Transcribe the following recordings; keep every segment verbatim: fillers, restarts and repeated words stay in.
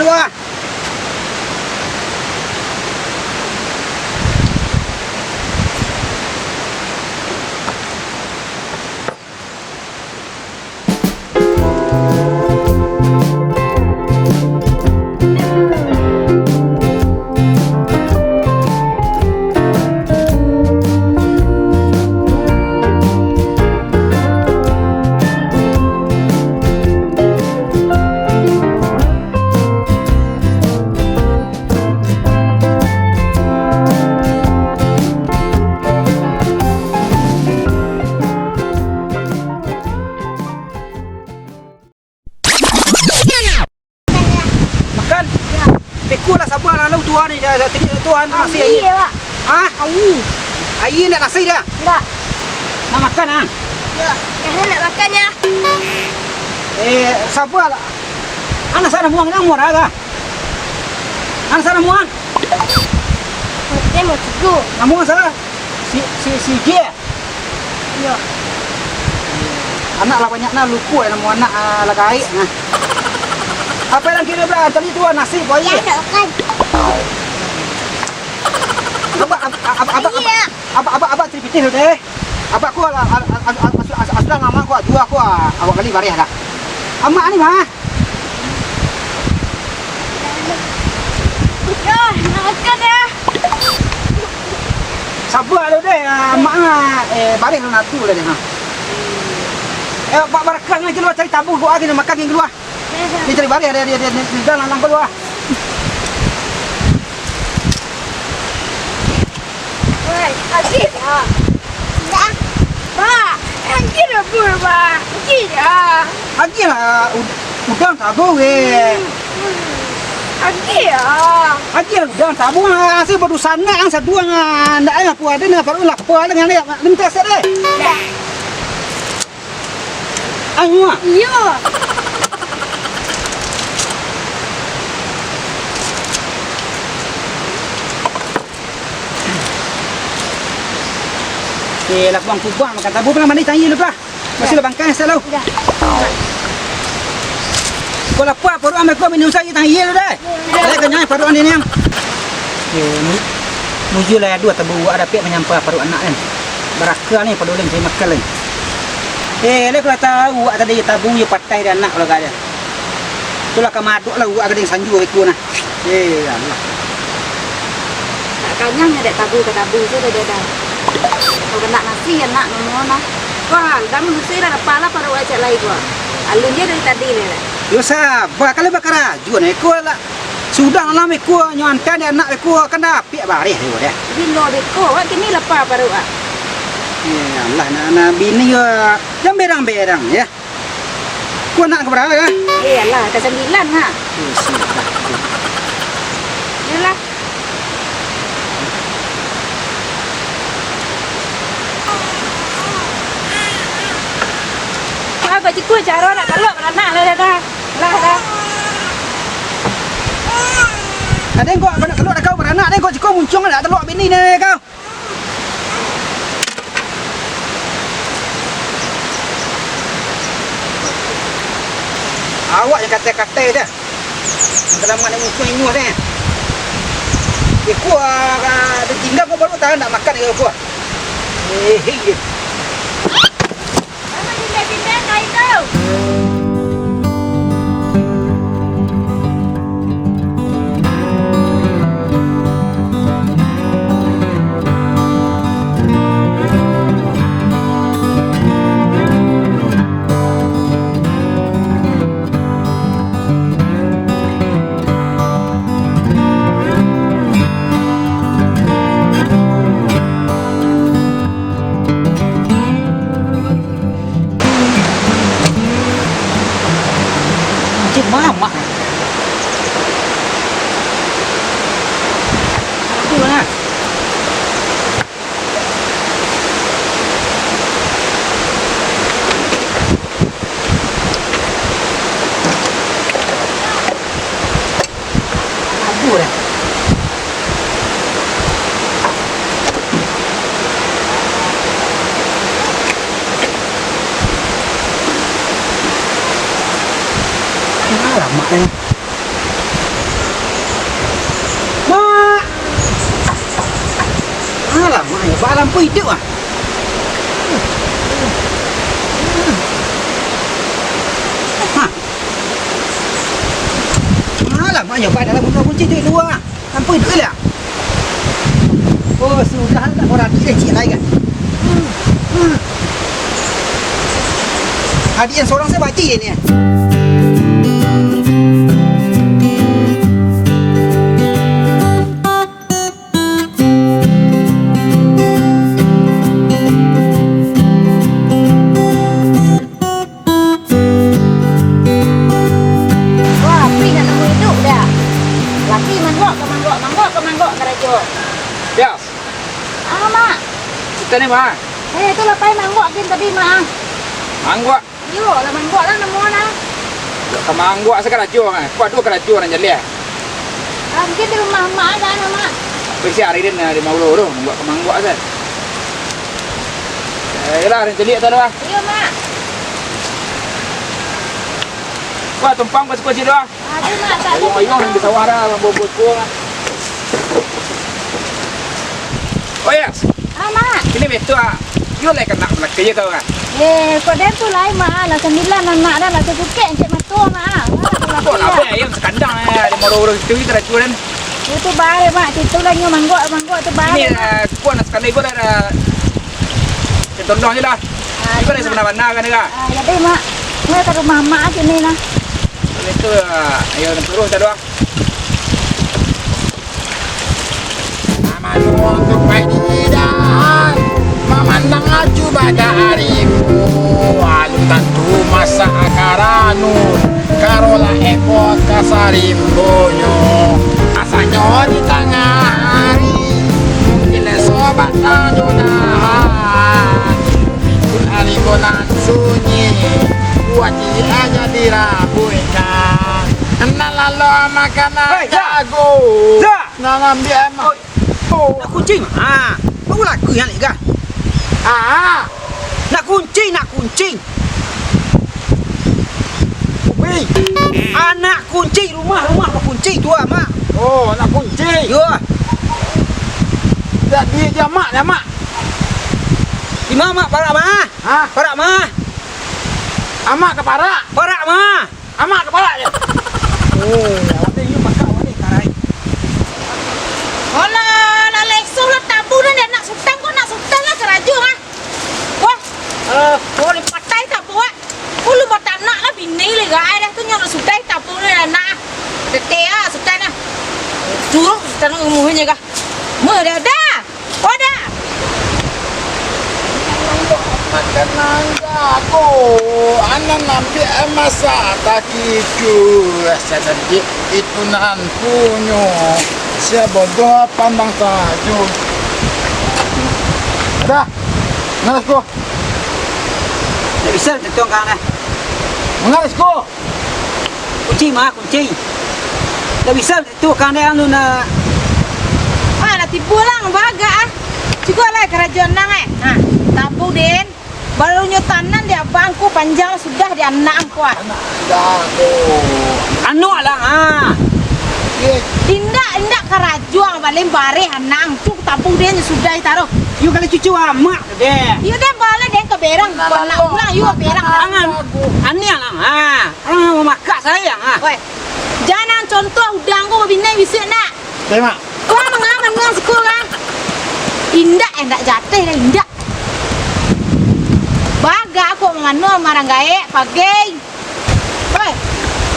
Wah. Makan? Yo. Beko lah, saba lah, lalu tuan ni, dah, dah, tadi tuan nasi aia. Aia, Pak. Hah? Aia. Aia ndak nasi dah? Ndak. Nak makan, ah? Yo. Yo, nak makan, yo. Eh, saba lah. Anak sana muang, nak muang dah. Anak sana muang. Oke, mau tigo. Nak muang sana. Si, si, si J. Iyo. Anak lah banyak nah, lupo namo anak, ah, lah gaek nah. Apo nan kiro bala tadi tu, ah, nasi ko aia? Iyo, kan. Abak, abak, abak, abak, Iyo. Abak, abak, abak, cari pitih dulu deh. Abak ko lah, ah, ah, ah, ah, ah, ah, sudah lamo ko, jua ko, ah, awak gali bareh dah. Amak ni mah. Yo, nak makan yo. Saba lu deh, ah, mak, ah, eh, bareh lu natu lah deh, ha. Eh, Pak Barakah ngan kalua cari tabu, gua lagi nak makan, ngan kalua. Ni cari bareh, dia, dia, dia, dia, dia, dalam, dalam kalua. Woi, agiah dah. Dah. Pak, agiah dah, Bul, Pak. Agiah dah. Agiah lah, ud-, udang tabu, weh. Hmm. Agiah dah. Agiah lah, udang tabu, ah, asa badusanak, ang saduang, ah, ndak, eh, apo ado, ndak, paruik lapar, ndak, ndak, ndak, minta set, eh. Dah. Anu ah. Iyo. Eh, lah buang kubang makan tabu, pernah mandi tangi lu lah. Masih lah bangkai, asal lu. Udah. Kau lapar, paruik amai kau minum sajo tangi lu deh. Lai kanyang paruik ni, niang. Yo, mu-, mujua lah ado tabu awak dapek manyampah paruik anak kan. Baraka ni pado ulun cari makan lai. Eh, lai kau lah tahu awak tadi tabu yo patai di anak kalau kada. Tu lah ka madok lah awak gadang sanjo iko nah. Eh, Allah. Tak kanyang nyo dek tabu ka tabu tu dah, dah. Kau kena nasi anak nono nah. Wah, dah manusia dah lapar lah paruik awak cak lai ko. Alun je dari tadi ni lah. Yo saba, kalau bakarajo ni ko lah. Sudah lah, beko nyo antaan dek anak beko, kan dapek bareh tu deh. Bilo beko, awak kini lapar paruik awak. Eh, alah, nak, nak bini ko, jan berang-berang, yo. Ko anak ka bara, yo? Eh, alah, ka sambilan, ha. Eh, sudah. Yolah. Ah, bajikua caro nak talok baranak lah, dah, dah. Lah, dah. Ado kau nak talok dah kau baranak, ado kau jikua muncuang nak talok bini dah kau. Awak yang katai-katai dah. Kalau nak musuh inyuh deh. Iko, ah, ditinggal kau baru tahan nak makan iko. Eh, hei. Cik mamak. Aku lah. Aduh dah. Alamak, eh. Ah, lampu iduik, ah. Ha. Alah, banyak banget dalam rumah kunci tu dua. Lampu iduik lah. Oh, sudah tak orang dia cik lai kan. Adik yang seorang saya baca ni. Wah, Pi nak nunggu iduik dah. Laki manggok ka manggok, manggok ka manggok karajo. Yo. Ah, Mak. Kita ni, Mak. Eh, tu lah pai manggok gin tadi, Mak. Manggok? Iyo, lah manggok lah namo nah. Buek ka manggok asa karajo, Mak. Ko ado karajo nan jaleh. Ah, mungkin di rumah Mak ado, Mak. Tapi si Aridin, ah, di Mauro tu, buek ka manggok asa. Eh, iyolah, Aridin caliak tu lah. Iyo, Mak. Wah, tumpang kau siko cik tu ah. Aduh, Mak, tak ada. Ayuang-ayuang nan di sawah dah, lambu-lambu ko lah. Oh, ya. Ah, Mak. Ini betul ah. Yo lai kanak balakang je kau kan? Eh, kok den tu lai, Mak. Lah sambilan anak dah, lah sasukek encik mato, Mak. Wah, tu lah. Kok lah, apa ayam sekandang eh, ada moro-moro itu, kita racuan. Itu bare, Mak. Itu lah nyo manggok, manggok tu bare. Ini, Mak. Eh, kuah nak sekali gua dah, dah. Contoh je lah. Ah, ini dah sebenar-benar kan, Kak? Ah, ya deh, Mak. Mai ka rumah Mak sini nah. Itu, ah, ayo terus dah doang. Manuang tu pai di idahan, mamandang acu bada arimu, alun tantu masak akaranun, karolah epot ka sarimbonyo. Asanyo di tangah ari, mungkin lai sobat tanyo dahan, ikut ari ko nan sunyi, buat ciek aja dirabuihkan. Nan lalo makan jago. Hei, Za! Za! Nan ambiak mah. Oh. Oh. Nak kunci mah. Ha. Baru laku yang lega. Ah. Nak kunci, nak kunci. Wih. Anak kunci rumah, rumah bakunci tu ah, Mak. Oh, nak kunci. Yo. Dak di jamak, jamak. Di ma, Mak, parak mah? Ha? Parak mah? Amak ka parak? Parak mah? Amak kapalo je. Oh, awak teh iyo masak awak ni karai. Alah, lah lesoh lah tabu dah, anak sutan ko, anak sutan lah karajo ah. Wah, eh, oh, dipatai tabu ah. Ulu batanak lah bini le gai dah tu nyo lah sutai tabu ni anak. Tete ah sutan ah. Suruh sutan umuhnyo kah. Meh dah dah. Oda! Makan mangga ko, anak ambiak masak takicu, sadajik itu nan punyo, sia bodoh pandang sajo. Dah, ngalas ko. Ndak bisa tatuang kang dah. Mangalas ko. Kunci mah, kunci. Ndak bisa tu kan deh anu nak. Ah, lah tibo lah, bagak ah. Cukup lah karajo nang eh. Ha, tabu den. Baru nyo tanan di abang ko panjang sudah di anak ko ah. Anak dah ko. Anu lah ah. Ye. Indak, indak karajo ang paling bareh anak tu tabu den sudah taruh. Yo kalau cucu amak deh. Yo deh bala den ke berang. Anak pulang yo berang. Angan. Aniang lah ah. Ah, mamakak sayang ah. Weh, jan contoh udang ko babinai bisuak nak. Baik, Mak. Wah, manga manuang siko kan. Indak, indak jateh dah, indak. Bagak ko mangano marang gaek, pagai. Weh,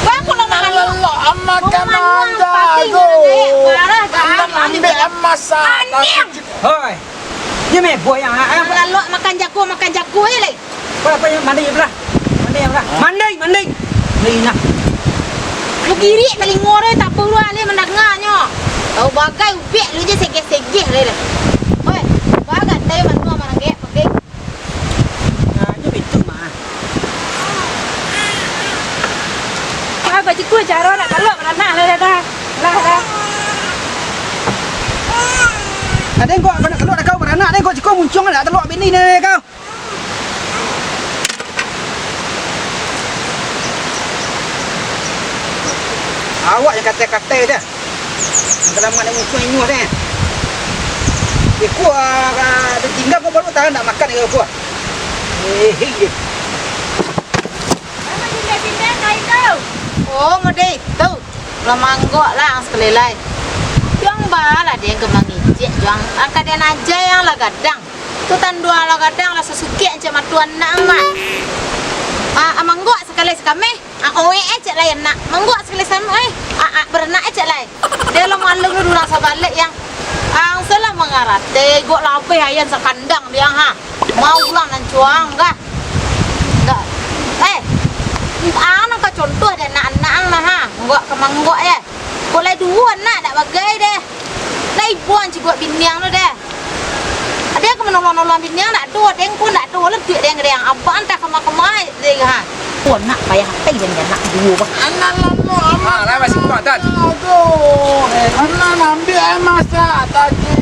bagak ko lo mangano. Lelok amat kan manuang anda pagai tu. Marang gaek, parah dah. Anak ambiak emas ah. Aniang. Hoi. Dia meh buah yang ah. Lalok makan jago, makan jago je lai. Apa, apa yang mana yang belah? Mana yang belah? Mandai, mandai. Mandai nah. Lu girik talingo dia tak perlu alih mandanganyo. Tau bagai ubek lu je segeh-segeh le dah. Oi, bagai tai manua marang gek pakai. Nah, itu itu mah. Ah, bajiku caro nak kalok beranak lah dah. Lah dah. Ada kau nak kalok dah kau beranak, ada kau cukup muncung nak telok bini ni kau. Awak yang katai-katai je. Yang kalamak nak musuh inyuh je. Iko, ah, ditingga ko baru tahan nak makan iko, ah. Eh, hei, eh. Oh, mode tu. Lah manggok lah sakali lai. Juang baa lah den ka mangecek, juang. Angka den aja yang lah gadang. Tu tando lah gadang lah sasukek cak mato anak, Mak. Ah, ah, manggok sakali sakameh. Ah, oek eh cek lai anak. Manggok sakali sakameh. Ah, ah, baranak eh cek lai. Dia lah malu dulu urang sabalek yang, ah, salah mangarati. Gok labih ayan sakandang dia, ha. Mau urang nan cuang kah? Ndak. Eh, ah, nan ka contoh dek anak-anak ang lah, ha. Manggok ka manggok, eh. Kok lai duo anak dak bagai deh. Lai ibuan ciguak biniang tu deh. Ado ka manolong-nolong biniang dak ado, deng pun dak ado, lebiak deng, deng. Abang antah kama-kama deh, ha. Oh, nak payah atai deng anak duo, bah. Anak lamo amat. Ah, lah masih kuat, Tan. Aduh, eh, anak ambiak air masak tadi.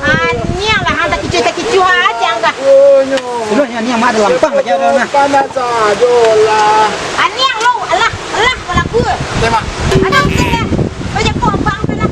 Aniang lah, hang takicuah-takicuah aja, angkah. Oh, nyo. Sudah, nyo, aniang mak ada lampang aja dah, nah. Panas aja lah. Aniang lo, alah. Alah, balaku. Tembak. Alah, udah dah. Banyak kok abang tu lah.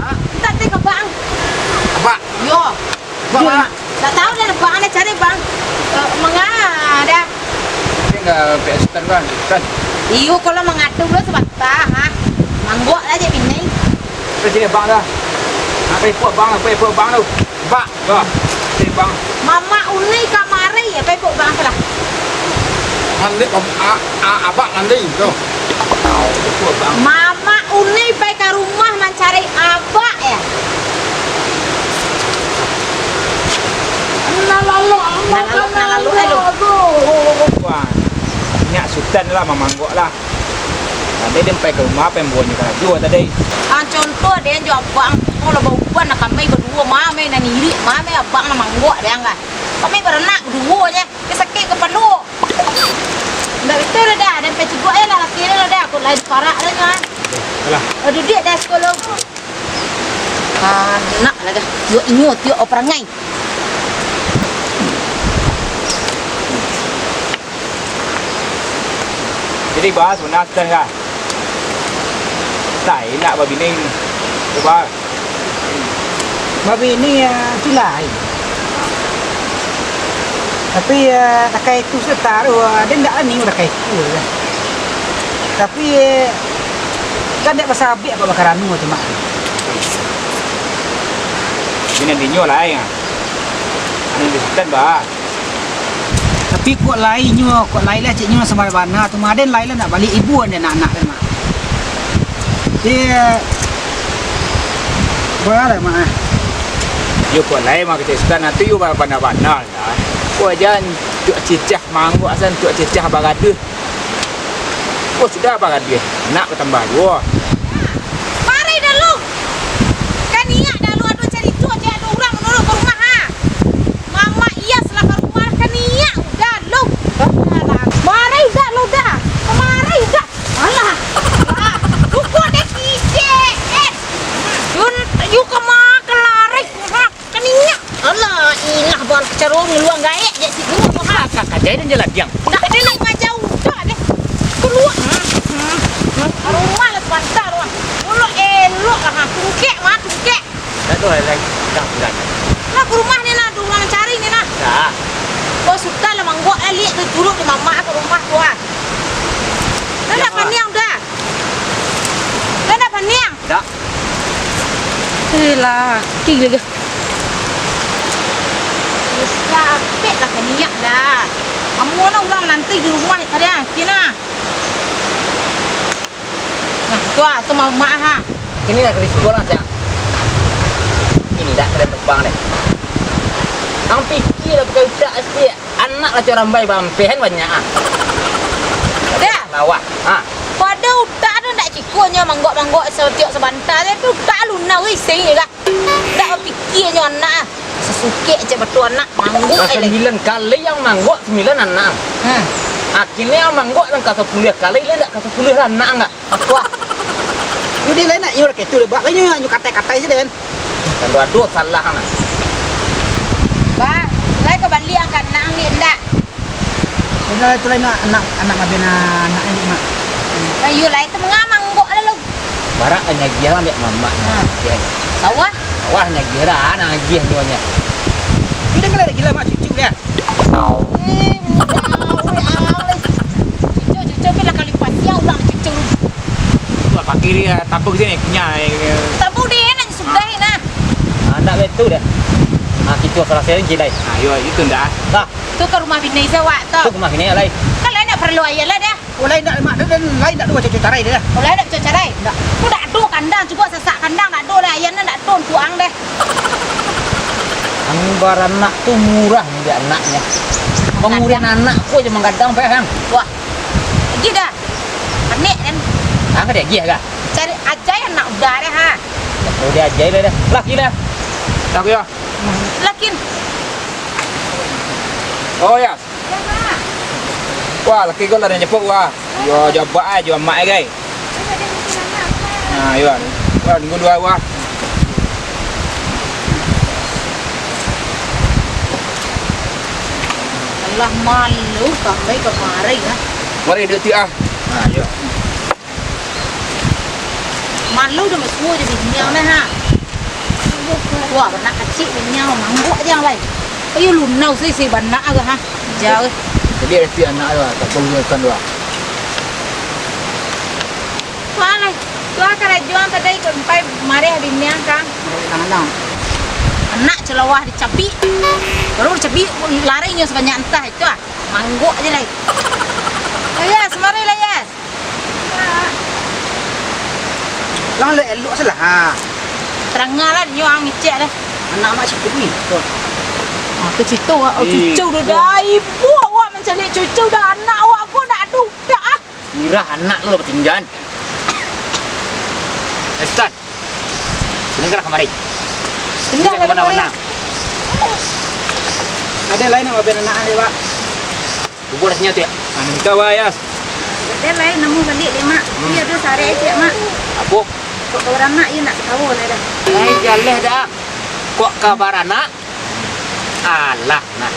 Hah? Minta teh ke abang. Abang? Yo. Abang mana? Tak tahu dah, abang ada cari, bang. Eh, mengada. Tinggal P S Tan kan, kan? Iyo, kalau mengada dulu sebentar, ha. Manggok lah je bini. Kita cari abang dah. Nak pergi abang, nak pergi abang tu. Bak. Bah, eh, bang. Mamak Unai kamari, apo ikut bang tu lah? Mandi, bang. A, a, abak mandi tu. Ikut bang. Mamak Unai pai ka rumah mancari abak, ya? Nah, lalu, nah, lalu, nah, lalu, lalu. Wah, minyak sutan lah, mamanggok lah. Tadi den pai ka rumah, pai mambaonyo karajo tadi. Ah, contoh den jo abang, oh, lah bauban lah kami baduo, mame nan irik, mame abang nan manggok den kan. Kami baranak baduo je, sakik kapalo. Ndak batua lah dah, den pai ciguak je lah laki den lah dah, kok lai diparak dah nyo, ah. Alah. Oh, duduak dah siko lo. Anak lah dah, tiok inyo, tiok parangai. Jadi, bah, sudah, sudah, kah? Nah, enak babini. Coba. Babini, ya, tu lain. Tapi, ya, takai tu sataruh, ada ndak ani takai tu, ya. Tapi, ya, kan ndak basabik apa bakarano tu, Mak. Bini dinyo lain, ah. Anu di Sutan, bah. Tapi kok lai nyo, kok lai lah cik nyo sabana-bana tu mah, den lai lah nak baliak ibu den anak-anak den mah. Iyo. Baa lah, Mak, ah. Yo kok lai mah kecek Sutan, nanti yo bana-bana lah. Kok jan cuk cicah mangkok asan cuk cicah bagaduh. Oh, sudah bagaduh, nak batambah duo. Mari dah lu. Kan inyak dah lu ado carito, cak ado urang manuruik ka rumah, ha. Mamak Iyas lah ka rumah, kan inyak dah lu. Mari dah lu dah. Mari dah. Alah. Lu kok dah kijek, eh. Yun, yu ka ma ka lari. Kan inyak. Alah, ilah bang kacaro ngiluang gaek je si guru tu, ha. Kakak jai dan jalan diang. Ndak ado lai ngajau dah deh. Kalua. Hmm, hmm, hmm. Rumah lah sabanta rumah. Elok-elok lah, ha. Tungkek mah, tungkek. Dah tu, lai, dah, dah. Lah, ka rumah ni nah, ado urang mancari ni nah. Dah. Oh, sudah lah, manggok lah, liek tu dulu di mamak ka rumah tu, ha. Dah, dah, paniang dah. Dah, dah, paniang. Dah. Eh lah, kaki gila. Capek lah ka minyak dah. Amuah lah urang nanti di rumah tadi ah, kina. Nah, tu ah, tu mamak ha. Ini lah risiko lah, Cak. Indak kalian tebang deh. Ang pikir lah pakai utak sikit. Anak lah curambai bampeh kan banyak ah. Dah. Lawak. Ha. Pado utak tu ndak ciko nyo manggok-manggok satiok sabanta je tu utak lunau isi je kah. Ndak bapikia nyo anak ah. Sasukek cak batu anak manggok Lah, eh, lai. Sambilan kali yang manggok sambilan anak. Hmm. Akhirnya yang manggok yang ka sapuluah kali, lai ndak ka sapuluah anak enggak? Apa? Yo, dia lai nak nyo lah ketu deh, bak nyo, nyo katai-katai je den. Kalau ado salah nah. Bah, lai ka baliak angka anak ni ndak? Sudah itu lai nak anak, anak mabina anak ni, Mak. Ayo lai tu manga manggok lalu. Barak hanya dia ambil mamak. Ha. Dia. Sawah? Wah, nagih dah, nagih nyo nyo. Udah kan ado gilo mak cucu dia. Eh, udah, udah, udah. Cucu, cucu, pi lah kali pasiang ulang cucu. Wah, pakai dia, tapuk sini, kunyah. Tapuk dia, nak sudah, nah. Ah, ndak betul dah. Ah, kito salah sering gilai. Ah, yo, itu ndak. Dah. Tu ka rumah bini se awak tu. Tu rumah bini lai. Kan lai ndak paralu ayah lah dah. Oh, lai ndak, mak, dan lai ndak ado baco-baco carai dah. Oh, lai ndak baco carai? Ndak. Tu ndak ado kandang, cubo sasak kandang ndak ado dah. Ayah ndak ado tuang deh. Ang baranak tu murah ni dia anaknya. Pangurian anak ko je manggadang payah, Ang. Wah. Gila dah. Panek kan? Ang ka dia gila kah? Cari aja yang nak udah deh, ha. Oh, dia aja lah dah. Lah, gila. Tak ya. Lakin. Oh, ya. Wah, laki ko lah dah nyepok, wah. Yo, jabak ai jo amak ai, gai. Nah, yo. Wah, nunggu dua, wah. Alah, malu sampai kamari, ah. Mari, duduak, ah. Nah, yo. Malu dah masuo je biniang dah, ha. Wah, baranak kacik biniang, mangguak je lai. Ayo lunau se, se baranak agak, ha. Jauh. Jadi, reti anak tu, tak perlu kan tu. Wah, lai. Tuah karajuang tadi, kumpai mareh biniang, kan. Anak celawah dicabik. Baru dicabik, lari nyo sabanyak antah itu, ah. Mangguak je lai. Ayas, mari lah, Yas. Lah, elok-elok se lah, ha. Tarangah lah, nyo ang ngecek lah. Anak mak situ ni. Ah, ke situ, ah. Oh, cucu dah dah. Ibu awak mancaliak cucu dah, anak awak ko ndak ado dah, ah. Mirah anak lo batinjan. Estan. Sini kan kamari. Sini kan kamari. Ado lai nan babari anak ni, Pak. Bubur rasanya tu ya? Anu, kau, Yas. Ado lai, namuah baliak dek, Mak. Hmm. Iyo, tu sare ciek, Mak. Apo? Kok ka baranak, iyo nak tahu lah dah. Lai jaleh dah. Kok ka baranak? Alah, nah.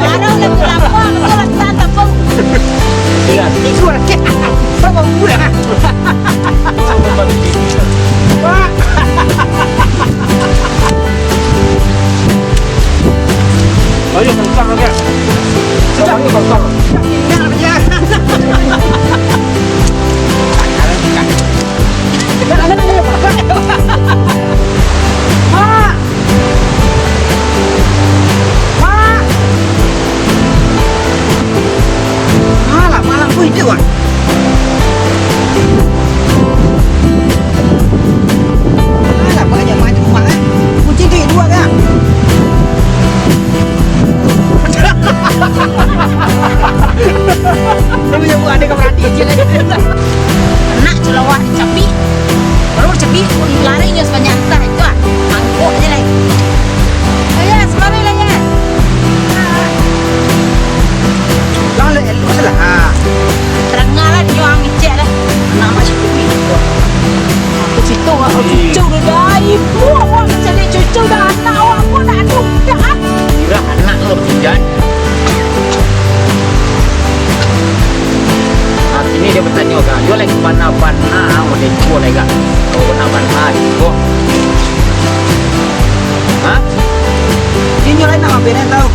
Barang lagu lapang, tu lah tan tapung. Iya, tisu lah. Apa budak? Pak. Ayo, tentang dia. Sudah, tentang. Tinggal dia. Mak! Mak! Alah, malam ko iduik, wan. Alah, banyak macam rumah, eh. Kucing tu duo, kan? Lu yang buat ada kau berhati je lah. Nak celawah dicapik, baru dicapik, lari nyo sabanyak antah itu ah. Mangkok je lai. Ayah, semari lah, Yah. Lah, lah, elok se lah, ha. Tarangah lah, nyo ang ngecek lah. Anak mak situ ni. Aku situ, aku cucu dah, dah. Ibu awak mancari cucu dah, anak awak pun nak ado dah, ah. Irah anak lo, Jan. Nah, kini dia batanyo, kan. Yo, lai bana-bana, model juo, lai, kan. Kalau bana-bana, juo. Ha? Inyo lai nak mampir, tau.